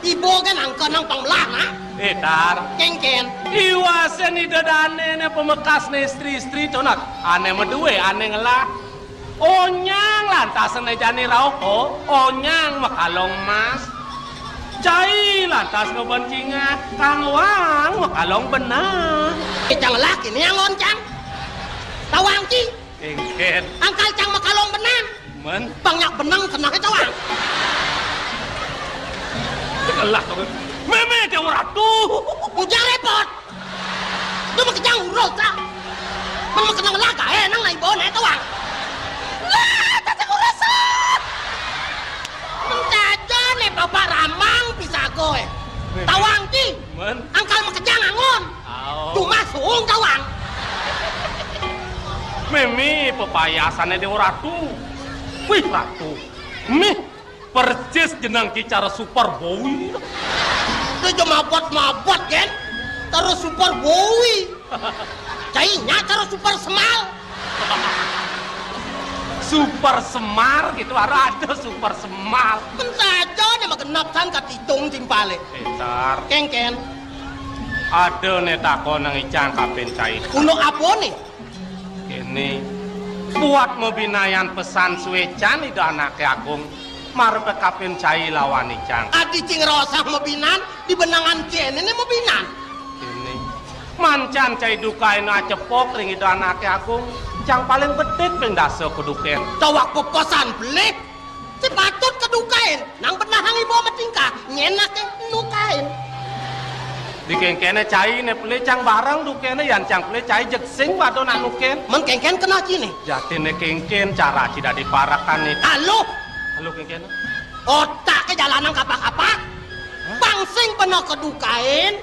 Ibu kan angka nang panglah, nah. Eh, Tar. Kéngkén. Iwasé ida dané né pamekas né istri-istri to, nak. Ané madué, ané ngelah. Onyang lantas né jani rauh, oh. Onyang makalong emas. Cai lantas ngeben cingah, kang wang makalong benang. Cang laki né yang oncang. Tawang ci. Kéngkén. Angkal cang makalong benang. Men. Bang nyak benang kena ke cawang. Tegelah to. Mémé Déwa Ratu. Bujang répot. Duh, makejang urus, ah. Men makena ngelah gaé nang naiba né tawang. Lah, cacing urus, ah. Men saja né bapak ramang pisaga, eh. Tawang ki. Men. Angkal makejang angon. Au. Cuma suung tawang. Mémé pepayasané Déwa Ratu. Wih, Ratu. Mih. Persis jeneng ki cara Super Boy. Itu aja mabot-mabot, Gen. Terus Super Boy. Cainya terus Super Semal. Super Semar gitu, ada, ada Super Semal. Mén saja né magenep san katitung timpalé. Pinter. Kéngkén. Ada né takon nang icang kapin cai. Unduk apa né? Kéné, buat mabinayan pesan suécan Ida Anaké Agung, mara kapin cai lawan icang. Adi cing rosah mabinan, di benangan kéné né mabinan. Kéné, mancan cai dukaina acepok ring Ida Anaké Agung, cang paling bedik ping dasa ka dukén. Tawak pepesan belik. Sing patut kadukain, nang benahang iba matingkah, nyén aké nukain. Di kéngkéné cai né pelih cang bareng dukéné, yan cang pelih cai jeg sing pada nak nukén. Mén kéngkén kena ci né. Jatiné kéngkén cara ci dadi parekan né. Aluh. Aluh kéngkén. Otaké jalanang kapah-kapah. Hah? Pang sing pena kadukain,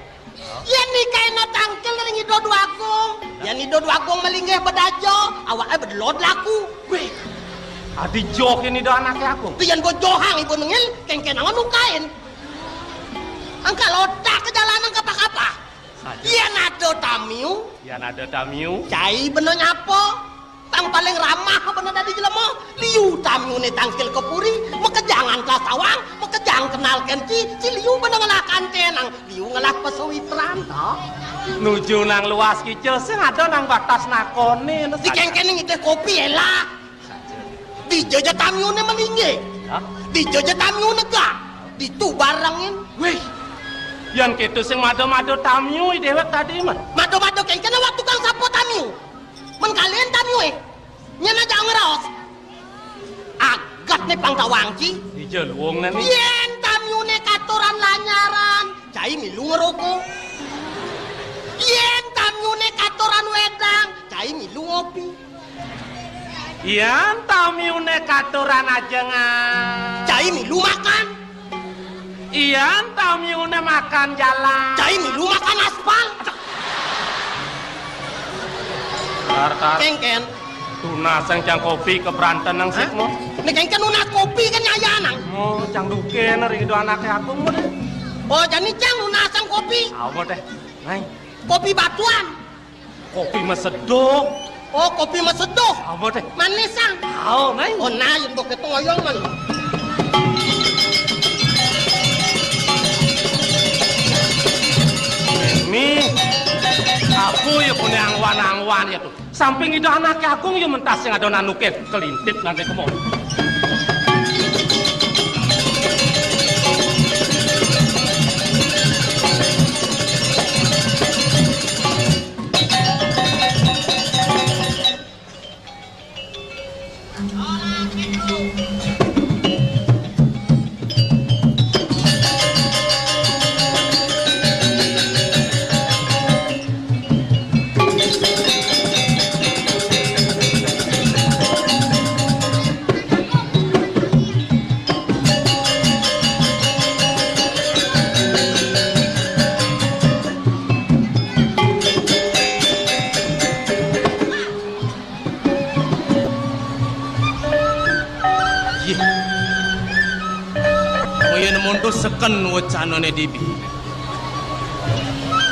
yén nikaina tangkil ring Ida Dwagung. Yén Ida Dwagung malinggih bedaja, awaké bedelod laku. Wéh, adi joh yén Ida Anaké Agung. Yén bojohang iba nengil, kéngkénanga nukain. Angkal otak ka jalanang kapah-kapah. Saja. Yén ada tamiu. Yén ada tamiu. Cai bena nyapa. Tang paling ramah bena dadi jelema. Liu tamiuné tangkil ka puri, makejangan telah sawang, makejang kenal kén ci, ci liu bena ngelah kanténang, liu ngelah pasawitran, to. Nuju nang luas kica, sing ada nang batas nakoné, no. Di kéngkéné ngidih kopi, élah. Dija ja tamiuné malinggih. Hah? Dija ja tamiune ga? Ditu barengin. Wih, yan kéto sing mada-mada tamiu i déwék tadi, men. Mada-mada kénkén awak tukang sapa tamiu. Men kalian tamiu, eh. Nyén aja ngraos. Agat né pang tawang ci. Dija luung né ni. Yén tamiune katuran lanyaran, cai milu ngroko. Yén tamiune katuran wédang, cai milu ngopi. Yan tamiune katuran ajengan. Cai milu makan. Yan tamiune makan jalan. Cai milu makan aspal. Tar, tar. Kénkén. Tunasang cang kopi kabranten nang. Hah? Sik mo. Né kénkén nunas kopi kan nyayanang. Mo, cang duken ring Ida Anaké Agung mo deh. Oh, jani cang nunasang kopi. Apa deh? Nai. Kopi batuan. Kopi maseduh. Oh, kopi maseduh. Apa deh? Manisang. Ao, nai. Oh, nah, yén kéto ngoyong man. Mi, aku ya punya angwan-angwan ya tuh. Samping Ida Anaké Agung ya mentas sing ada nanuke kelintip nanti kemon. Yéh. Moyen monto seken wecanané dibi.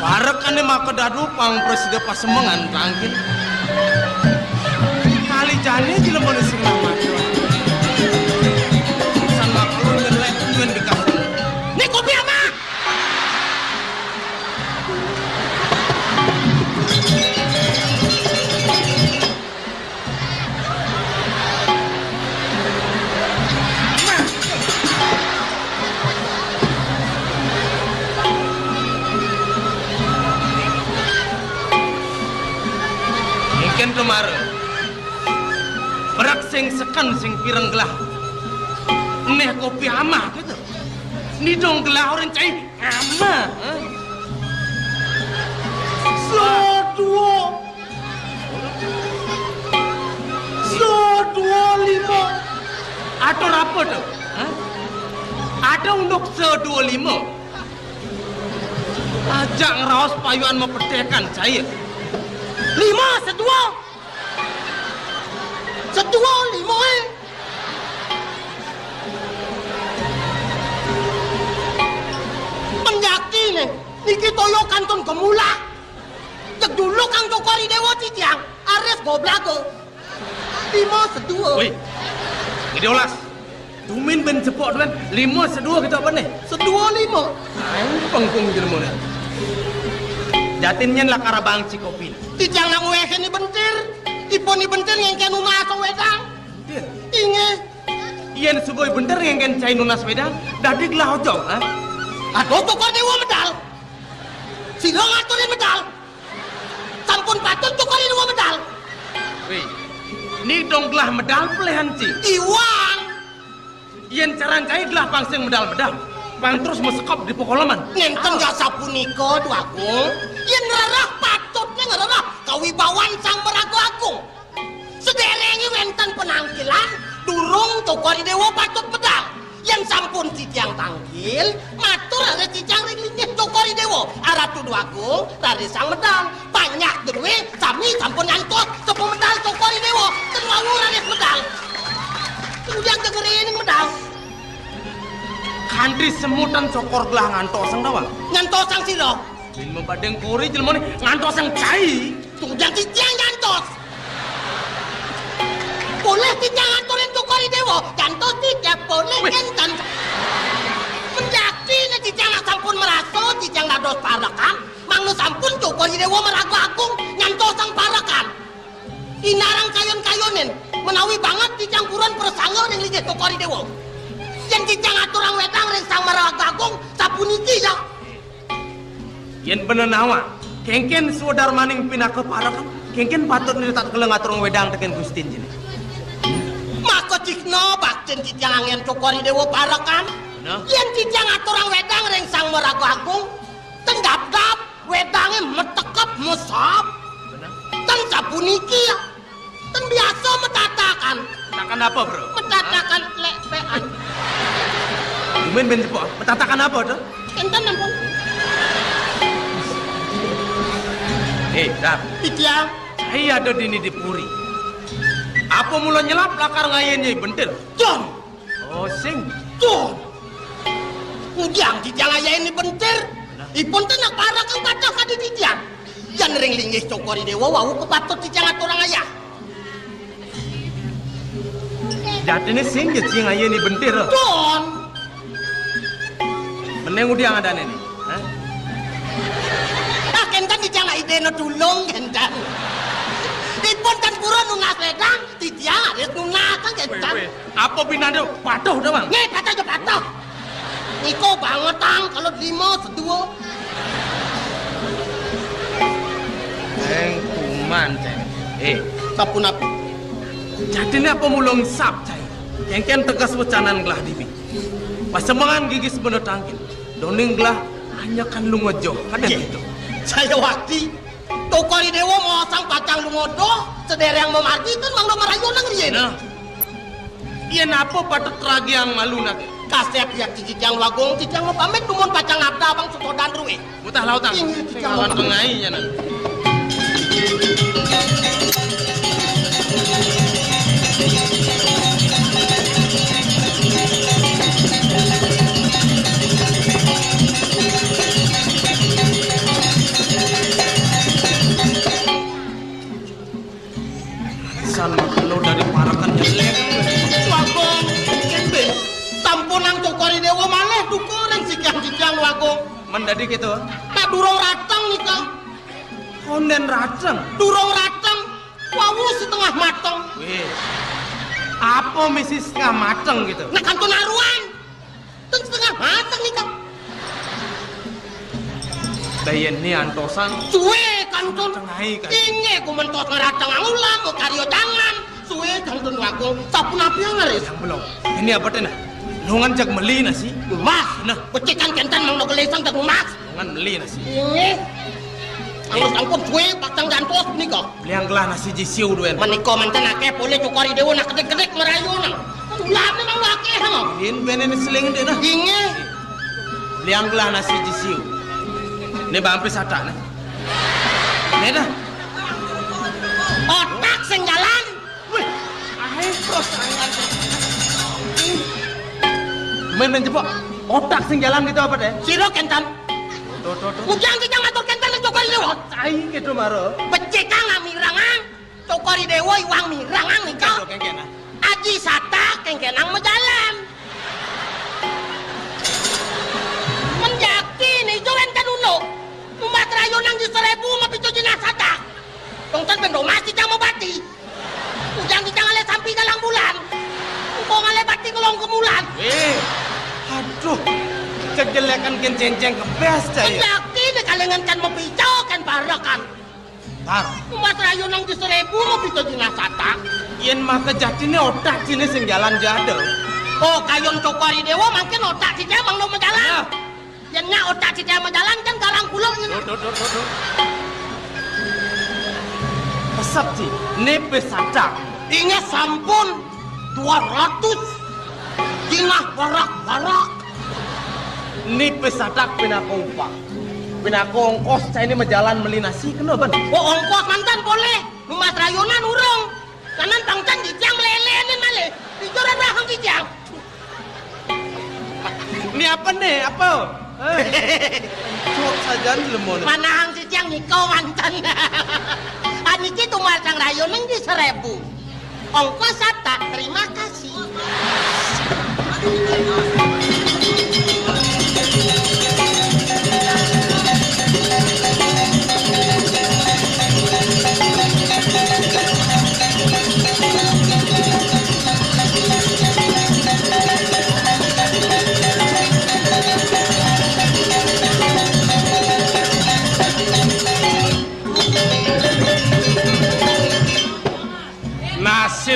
Parekané makadadu pang prasida pasemengan tangkil. Kali jani jelemané sing lamar. San maklum ngelek nuen dikasih. Né kopi ama. Mungkin kemar. Berak sing seken sing pireng gelah. Neh kopi amah gitu. Ni dong gelah orang cai. Ama, ha? Seduo. Seduo lima. Atur apa tu? Ha? Ada unduk seduo lima. Ajak ngeraos payuan mapetekan saya. Lima seduo. Seduo lima, eh. Penjaki né, niki toya kantun gemulah. Jeg dulu kang Cokor I Déwa titiang, aris goblaga. Lima seduo. Wih, Gedé Olas. Tumin ben cepok tuan, lima seduo kita bené. Seduo lima. Aing pengkung jelemané. Jatin nyén lakar abang ci kopi. Titiang nak nguéhin I Bentir. Ipun I Bentir ngéngkén nunas wédang. Bentir. Inggih. Yén suba I Bentir ngéngkén cai nunas wédang, dadi gelah ojog, ha? Aduh, Cokor I Déwa medal. Sira ngaturin medal. Sampun patut Cokor I Déwa medal. Wéh, ni dong gelah medal peléhan ci. Iwang. Yén caran cai gelah pang sing medal-medal, pang terus masekop di pakoleman. Nénten. Ah. Asapunika, Dwagung. Yén rereh patutné ngrereh kawibawan Sang Maraga Agung. Sadéréngé wénten panangkilan, durung Cokor I Déwa patut medal. Yén sampun titiang tangkil, matur ring titiang ring linggih Cokor I Déwa, Ratu Dwagung, rarisang medal. Panjak drué sami sampun nyantos, sampun medal Cokor I Déwa, ten wau raris medal. Kemudian dengerin medal. Kanti semutan Cokor gelah ngantosang tawang. Ngantosang sira? Bin mabadeng kori jelemané ngantosang cai. Tunggang titiang nyantos. Polih titiang ngaturin Cokor I Déwa, nyantos titiang polih. Wih. Kénten. Mendaki né titiang nak sampun merasa titiang dados parekan, mangda sampun Cokor I Déwa Maraga Agung nyantosang parekan. Inarang kayun-kayunin, menawi banget titiang purun prasangga ring linggih Cokor I Déwa. Yén titiang aturang wédang ring Sang Maraga Agung, sapuniki ya. Yén bener nawang, kénkén swadarmaning pinaka parekan, kénkén patut nita kala ngaturang wédang tekén Gustin jani. Maka cihna baktin titiang anggén Cokor I Déwa parekan. Bener. Yén titiang aturang wédang ring Sang Maraga Agung, ten dabdab, wédangé matekep mesap. Bener. Ten sapuniki ya. Ten biasa matatakan. Matakan apa, Bro? Matatakan lék pékan. Hah? Gumin bén cepo. Matatakan apa to? Énten ampun. Eh, Dar. Titiang. Cai ada dini di puri. Apa mula nyelap lakar ngayahin Nyai Bentir? Jon. Oh, sing. Jon. Ngujang titiang ngayahin Nyai Bentir. Nah. Ipun ten nak parekan kadah kadi titiang. Yén ring linggih Cokor I Déwa wau kapatut titiang aturang ayah. Jatiné sing ja sing ayu Nyai Bentir. Jon. Mending udiang adané né. Hah? Ah, kénten titiang idéna tulung kénten. Ipun ten pura nunas wédang, titiang harus nunas kénten. Wéh, wéh. Apa pinanda patuh to, Bang? Nggih, patuh ja patuh. Niko bangetang kalau lima sedua. Eng kuman, Cai. Eh, sapunapa? Jadiné apa mula ngesap, Cai? Kénkén teges wecanan gelah dibi. Pasembangan gigis bena tangkil. Doning gelah anyakan lunga joh. Kadén gitu. Saya wakti Cokor I Déwa maosang pacang lunga doh, sadéréng mamargi ten mangda marayunan riin. Nah. Yén apa patut ragiang malu nak. Kasép ya titiang Agung, titiang mapamit dumun pacang abda abang setodan ruwé. Mutah lautang. Inggih, titiang mapamit. Tengai ya nak. San makelo dadi parekan jelek. Wagung, kénten. Sampunang Cokor I Déwa malih duka ring sikian titiang Wagung. Men dadi kéto? Nak durung rateng nika. Kondén rateng. Durung rateng. Wau setengah mateng. Wéh. Apa misi setengah mateng gitu? Nak kantun aruan. Ten setengah mateng nika. Dayén ni antosan. Suwé kantun. Tengai kan. Inggih ku mentos ngerateng angulam, karya tangan. Suwé kantun langkung. Sapunapi ngeris? Yang belum. Ini apa teh nah? Nungan jak meli nasi. Mas. Nah. Pecikan kénten mangda gelisang jak mas. Nungan meli nasi. Inggih. Angus ampun suwé pacang jantos nika. Beliang gelah nasi jisiu duén. Menika manten akéh polih Cokor I Déwa nak kedik-kedik merayu nah. Ulahné nang akéh nah. Yén béné seling dék nah. Inggih. Beliang gelah nasi jisiu. Né bampi satak né. Né dah. Otak sing jalan. Wih, aé terus angan. Main main jebok. Otak sing jalan gitu apa deh? Sira kénten. Tuh, tuh, tuh. Mujang titiang matur kénten Cokor I Déwa. Cai gitu maro. Becikang mirengang. Cokor I Déwa iwang mirengang nika. Kénkén, kénkén, ah. Aji Satak kénkénang majalan. Menjaki nijo wénten unduk. Umat rayunan di seribu mapitu jinah satak. Tongten bendo mas titiang mabati. Ujang titiang ngalih sampi dalang bulan. Engko ngalih bati ngelong kemulan. Eh, aduh. Cek jelekan kén céncéng kempes, Cai. Menjaki ni kalingan kén mapica kén parekan. Tar. Umat rayunan di seribu mapitu jinah satak. Yén maka jatiné otak ciné sing jalan jada. Oh, kayun Cokor I Déwa mangkin otak ciné mangda majalan. Nah. Yén nyak otak ciné majalan kan garang kuluk ngéné. Duh, duh, duh, duh, duh. Pesep ci, nipis satak. Inggih sampun. Dua ratus. Jinah barak-barak. Nipis satak pinaka upah. Pinaka ongkos cainé majalan meli nasi kéné, Ben? Oh, ongkos manten polih. Nu mas rayunan urung. Kanan pangtan titiang mlélénin malih. Pikiran rahang titiang. Ini apa nih? Apa? Eh, cuk sajan lemoné. Manahang titiang nika manten. Aniki tumbal sang rayunan di seribu. Ongkos satak, terima kasih.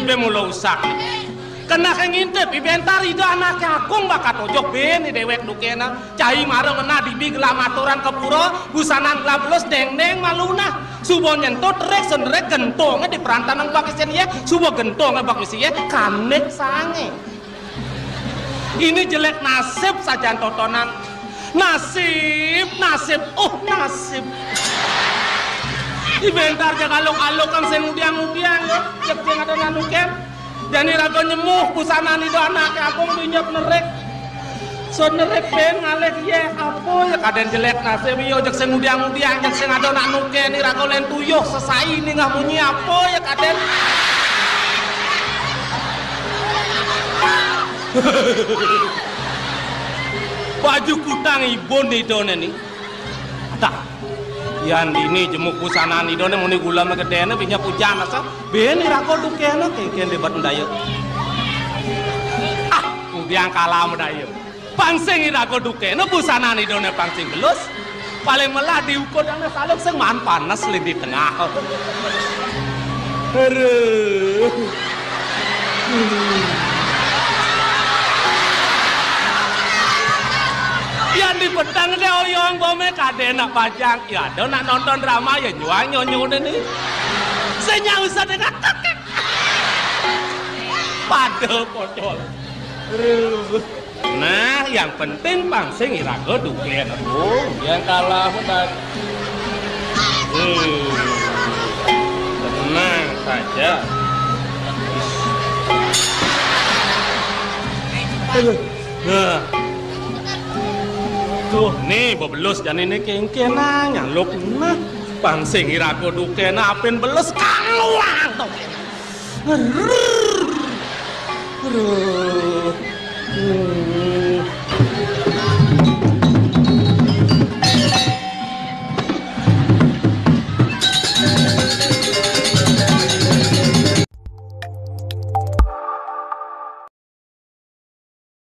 Be mula usah. Kena ke ngintip, ibentar Ida Anaké Agung bakat ojok ben déwék dukéna. Cai mara ngena dibi gelah maturan ka pura, busanan gelah belus déngdéng malu nah. Suba nyentuh terik senerik gentongé di perantanan bak isin yé, suba gentongé bak isin yé, kanik sangé. Ini jelek nasib sajan totonan. Nasib, nasib, oh nasib. Ibentar jak aluk-alukan sing udiang-udiang ya, jak sing ada nanuken. Jani raga nyemuh busana Ida Anaké Agung dinyep nerik. Sun nerik ben ngalih yé, apa ya kadén jelek nasib ya, jak sing udiang-udiang, jak sing ada nanuken, raga lén tuyuh sesai ningah munyi apa ya kadén. Baju kutang ibun Idané ni. Adah. Yan dini jemuk busanan Idané muni gulama gedéna binyep ujan asa. Ben iraga dukéna kéngkén débat ndaya. Ah, udiang kalah madaya. Pang sing iraga dukéna busanan Idané pang sing belus. Paling melah diukur dana saluk sing maan panas lén di tengah. Aduh. Yan di peteng dé oyong bomé kadén nak pajang. Ya ada nak nonton drama ya nyuang nyonyo dé ni. Sing nyak usah dé ngakak. Pada pocol. Aduh. Nah, yang penting pang sing iraga dukéna. Oh, yang kalah menang. Hmm. Tenang saja. Nah. Tuh, nih bebelus jani nih kéngkén nah, nyaluk nah. Pang sing iraga dukéna apin belus kaluang to. Aduh.